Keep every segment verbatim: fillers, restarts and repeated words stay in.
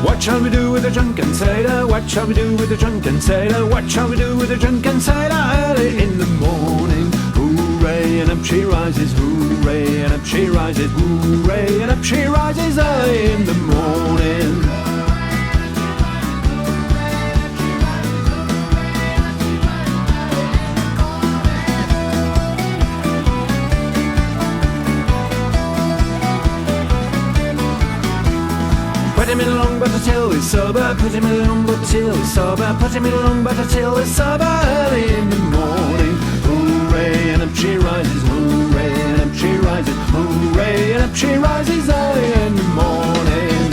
What shall we do with a drunken sailor? What shall we do with a drunken sailor? What shall we do with a drunken sailor early in the morning? Hooray, and up she rises, hooray, and up she rises, hooray, and up she rises early in the morning. Put him in a long bucket till he's sober, put him in a long bucket till he's sober, put him in a long bucket till he's sober early in the morning. Hooray, and up she rises, hooray, and up she rises, hooray, and up she rises early in the morning.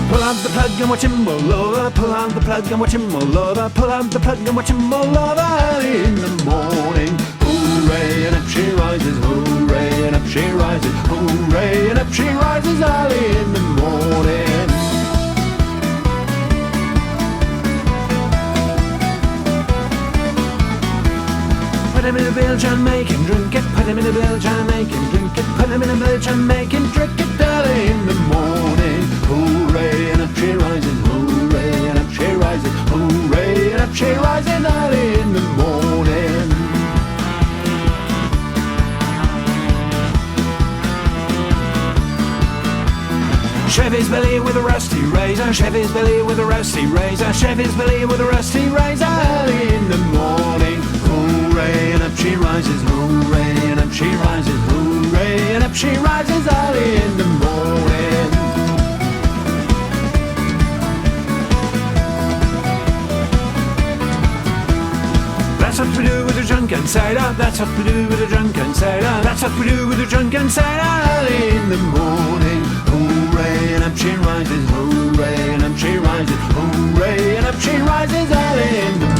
Pull out the plug and watch him roll over. Pull out the plug and watch him roll over. Pull out the plug and watch him roll over early in the morning. Hooray, and up she rises. Hooray, and up she rises. Hooray, and up she rises early in the morning. Put him in a bilge and make him drink it. Put him in a bilge and make him drink it. Put him in a bilge and make him drink it early in the morning. Hooray, and up she rises. Hooray, and up she rises. Hooray, and up she rises early in the morning. Shave his belly with a rusty razor, shave his belly with a rusty razor, shave his belly with a rusty razor early in the morning. Hooray, and up she rises, hooray, and up she rises, hooray, and up she rises early in the morning. That's what we do with a drunken sailor. That's what we do with a drunken sailor. That's what we do with a drunken sailor early in the morning. Hooray, and up she rises. Hooray, and up she rises. Hooray, and up she rises early in the